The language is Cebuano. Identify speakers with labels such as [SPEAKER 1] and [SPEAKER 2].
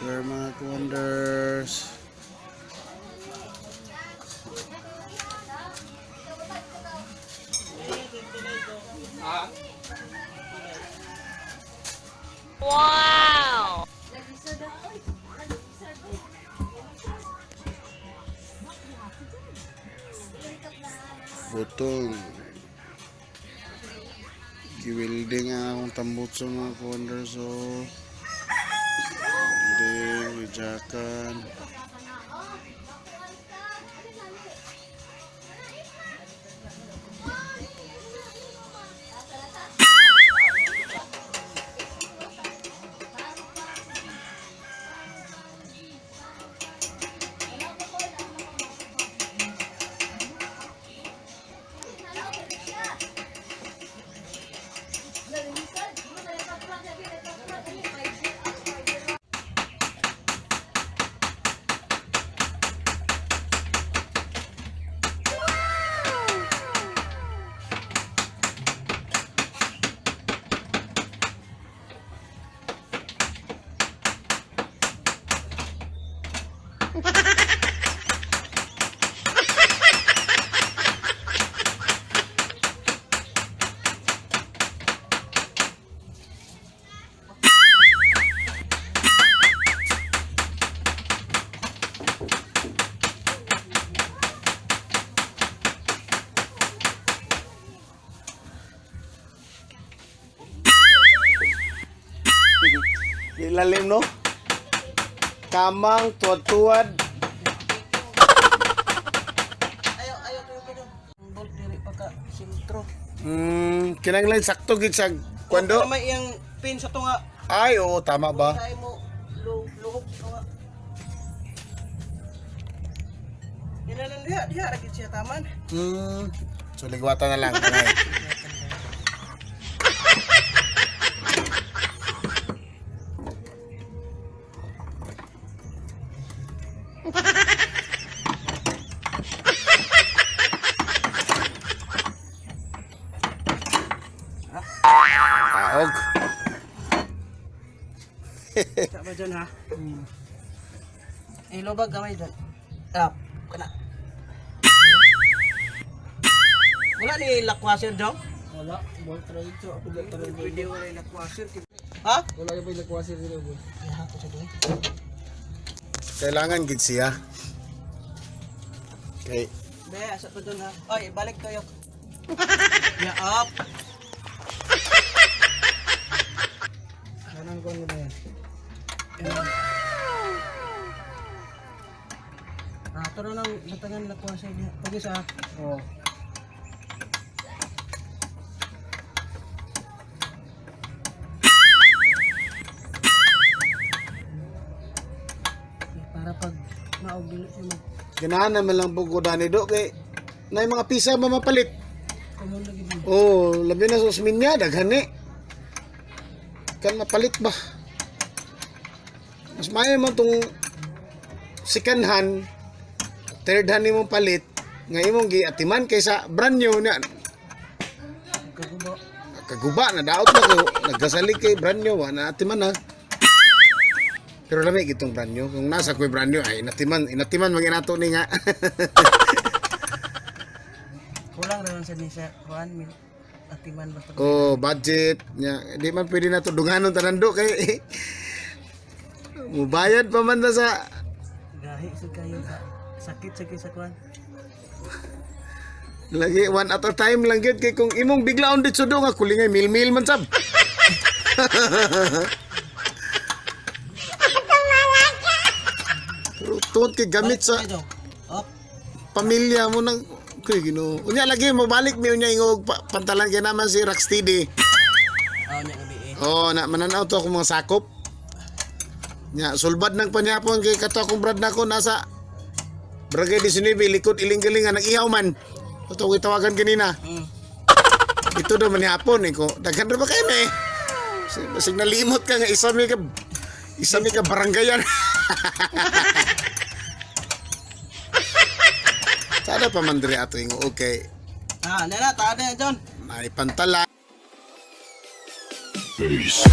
[SPEAKER 1] Square, mga wonders.
[SPEAKER 2] Wow!
[SPEAKER 1] Butong. Giwilding ang akong tambutso, mga wonders. Oh. Welding, ijakan. Ilalim, no? Kamang, tuwad-tuwad.
[SPEAKER 3] Ayaw, ayaw kayo kayo. Ang bolt diri pagka sintro.
[SPEAKER 1] Kinanglan sakto gid sa kwando.
[SPEAKER 3] May iyang pin sa tunga.
[SPEAKER 1] Ay, oo, tama ba?
[SPEAKER 3] Kaya mo luhok sa tunga. Nilalang diha, diha ra gid siya taman.
[SPEAKER 1] So ligwata na lang. Kanay. Taog.
[SPEAKER 3] Sa ba dyan ha? Eh, lubag gamay dyan. Ah, kana. Wala ni lakwasir dong?
[SPEAKER 4] Wala, bolt ra ito. Ako bolt ra ito.
[SPEAKER 3] Pwede wala ni lakwasir. Ha?
[SPEAKER 4] Wala yung lakwasir dito, boy.
[SPEAKER 3] Ay, ha, ko sa doon.
[SPEAKER 1] Kailangan gid siya. Okay.
[SPEAKER 3] Be, asa pa doon ha? Oy, balik kayo. Ya up.
[SPEAKER 4] Ganang ko na yan.
[SPEAKER 3] Ah, turo nang batangan lakwasir diha. Pag isa.
[SPEAKER 4] Oo.
[SPEAKER 3] Para pag maog dili siya mag
[SPEAKER 1] Ganahan naman lang bugo dani do kay na mga pisa ba mapalit.
[SPEAKER 3] kumon lagi mo.
[SPEAKER 1] Oh, labi na sa Osminya, daghan ni. Kan mapalit ba? Mas maayo man tong second hand, third hand imong palit, nga imong giatiman kaysa brand new na.
[SPEAKER 3] Kaguba.
[SPEAKER 1] Kaguba na daot na ko, nagkasalig kay brand new, wa na atiman na. Pero lami gitong brand new. Kung nasa ko'y brand new, ay inatiman, inatiman maginato ni nga.
[SPEAKER 3] Kulang ra lang sa nisa kuan mi atiman basta.
[SPEAKER 1] Oh, budget nya. Di man pwede na to dunganon tanan do kay mubayad pa man na sa
[SPEAKER 3] Gahi sa kayo ka. Sakit sa sa kuan.
[SPEAKER 1] lagi one at a time lang gyud kay kung imong biglaon dito do nga kulingay mil-mil man sab. Pero tuod kay gamit sa
[SPEAKER 3] Ay, dong. Up.
[SPEAKER 1] pamilya mo nang kuy Ginoo. Unya lagi mobalik mi unya ingog pantalan kay naman si Rocksteady.
[SPEAKER 3] Ah, nya gabi eh.
[SPEAKER 1] Oh, na mananaw to akong mga sakop. Nya sulbad nang panyapon kay kato akong brad nako nasa Barangay 19 likod iling-galing nga nag-ihaw man. Ato ko tawagan kanina. Ito daw man hapon eh ko. Daghan ra ba kayo eh? Basig nalimot ka nga isa mi ka baranggayan. Sada pa man diri ato ingo okay.
[SPEAKER 3] Ah, nana ta na John.
[SPEAKER 1] May pantala.
[SPEAKER 5] Peace.